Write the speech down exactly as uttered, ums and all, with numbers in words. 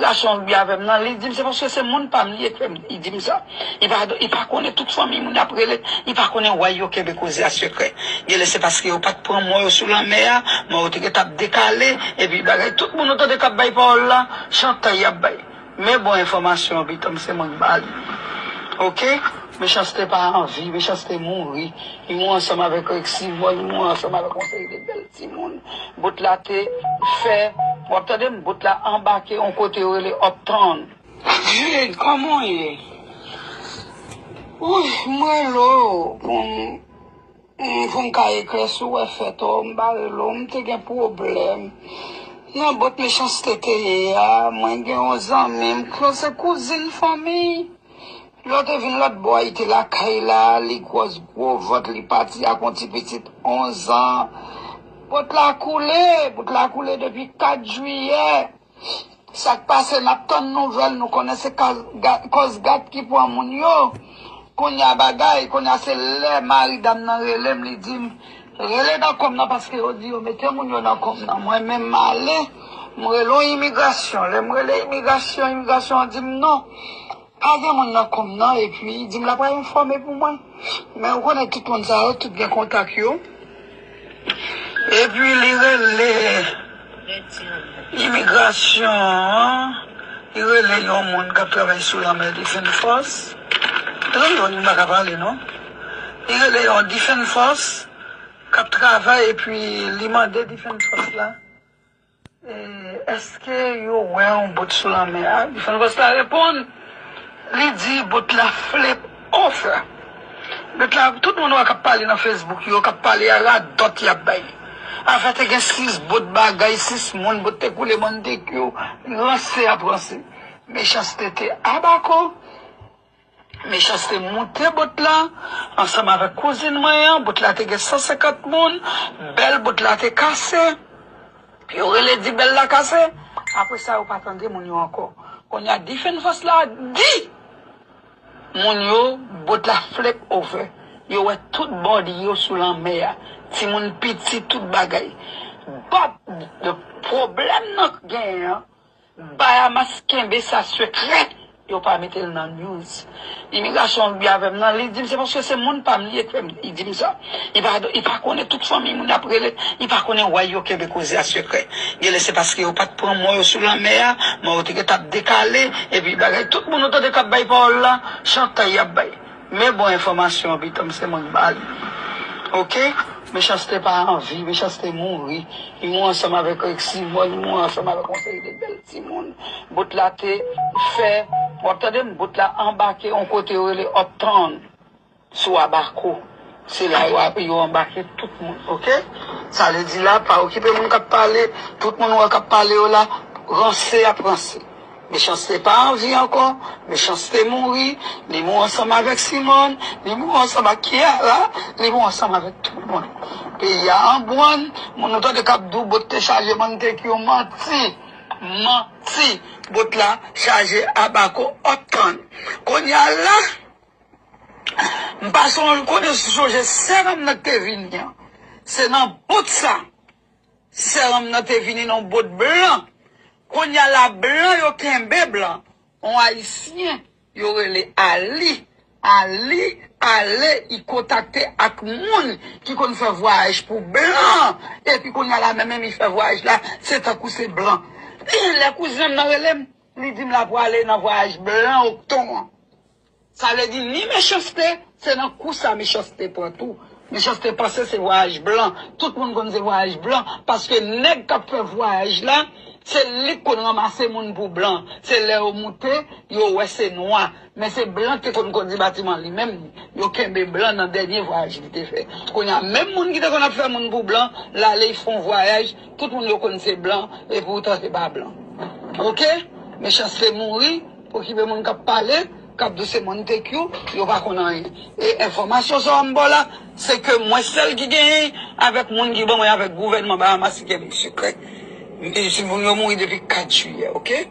Gason ki avè m nan, li di m se paske se moun pa m li ye k fè m, li di m sa. Li pa, li pa konnen tout fanmi moun y ap rele, li pa konnen why yo kenbe koze a sekrè. Genlè se paske yo pa t pran mò yo sou lanmè a, mò yo te gentan ap dekale, epi bagay, tout moun ou tande k ap bay pawòl la, chantay y ap bay. Men bon enfòmasyon an, pitanm, se mwen k ba li. Oke? Mechanste pa anvi, Mechanste mouri. Li mouri ansanm avèk Rexivon, li mouri ansanm avèk yon seri de bèl timoun. Bout la te fè, w ap tande m, bout la anbake yon kote yo rele Uptown. Jid, kòman w ye? Wi, m rele w pou m, m, pou m ka eklèsi w wè fèt ou, m pa rele w, m te gen pwoblèm. Nan bòt Mechanste te ye a, mwen gen yon zanmi m, Klo, se kouzin fanmi. Lè w te vin lòt bò a, li te lakay la, li gwòs gwo vant, li pati ak yon ti pitit onz an. Bout la koule, bout la koule depi kat jiyè. Sa k pase, n ap tann nouvèl, nou konnen se kaz ga-, kòs gat ki pran moun yo. Kounye a bagay, kounye a se lè mari dam nan rele m, li di m, rele nan kò m nan paske yo di yo mete moun yo nan kò m nan. Mwen menm m ale, m rele yon imigrasyon. Lè m rele imigrasyon, imigrasyon an di m non. Pa gen moun nan kò m nan, epi li di m l ap enfòme pou mwen. Men ou konnen tout moun sa yo, tout gen kontak yo. Epi li rele imigrasyon an, li rele yon moun k ap travay sou lanmè, Defenn Fòs. Tande yon moun pa ka pale non. Li rele yon Defenn Fòs k ap travay, epi li mande Defenn Fòs la, e, èske yo wè yon bòt sou lanmè a? Defenn Fòs la reponn, li di bòt la flip over. Bòt la, tout moun wè k ap pale nan Facebook yo, k ap pale a radòt y ap bay. Afè te gen sis bòt bagay, sis moun, bòt te koule, moun te kyou, ranse ap ranse. Mechanste te abako. Mechanste moute bòt la ansanm avèk kouzin mwen an. Bòt la te gen san senkant moun. Bèl bòt la te kase. Yo rele di bèl la kase. Apre sa, yo pa tande moun yo ankò. Kounye a, Defenn Fòs la di moun yo, bòt la flip over. Yo wè tout bòdi yo sou lanmè a. Timoun piti, tout bagay. But, the pwoblèm nan genyen an, Bahamas kenbe sa sekrè. Yo pa mete l nan news. Imigrasyon an byen avè m nan, li di m se paske se moun pa m li ye k fè m, li di m sa. Li pa, li pa konnen tout fanmi moun y ap rele, li pa konnen why yo kenbe koze a sekrè. Genlè se paske yo pa t pran mò yo sou lanmè a, mò yo te gentan ap dekale, epi bagay, tout moun ou tande k ap bay pawòl la, chantay y ap bay. Men bon enfòmasyon an, pitanm, se mwen k ba li. Oke? Mechanste pa anvi, Mechanste mouri. Li mouri ansanm avèk Rexivon, li mouri ansanm avèk yon seri de bèl timoun. Bòt la te fè, w ap tande m, bòt la anbake yon kote yo rele Uptown, sou Abaco. Se la yo, yo anbake tout moun, oke? Sa vle di la, pa okipe moun k ap pale, tout moun ou wè k ap pale yo la, ranse y ap ranse. Mechanste pa anvi ankò, Mechanste mouri, li mouri ansanm avèk Simòn, li mouri ansanm ak Kiara, li mouri ansanm avèk tout moun. Peyi a an bwann, moun ou tande k ap di w bòt te chaje, moun te ki yo manti, manti, bòt la chaje Abaco Uptown. Kounye a la, m pa sonje, konnen sonje sè m nan te vini an. Se nan bòt sa. Sè m nan te vini nan bòt blan. Kounye a la, blan yo kenbe blan. On Ayisyen, yo rele Ali. Ali ale, li kontakte ak moun ki konn fè vwayaj pou blan. Epi kounye a la, menm, menm li fè vwayaj la, se tankou se blan. Lè kouzin m nan rele m, li di m l ap prale nan vwayaj blan Okton an. Sa vle di ni Mechanste, se nan kou sa Mechanste pran tou. Mechanste panse se vwayaj blan. Tout moun konn se vwayaj blan, paske nèg k ap fè vwayaj la, se li k konn ranmase moun pou blan. Se lè yo moute, yo wè se nwa. Men se blan ki te konn kondi batiman li menm. Yo kenbe blan nan dènye vwayaj li te fè. Kounye a, menm moun ki te konn ap fè moun pou blan, l ale, l fè yon vwayaj, tout moun yo konn se blan, e poutan se pa blan. Oke? Mechanste mouri, okipe moun k ap pale, k ap di se moun te kyou, yo pa konn anyen. E enfòmasyon sa a m ba w la, se ke mwen sèl ki genyen avèk moun ki ban mwen avèk gouvènman Bahamas ki kenbe sekrè. E si moun yo mouri depi kat jiyè, oke?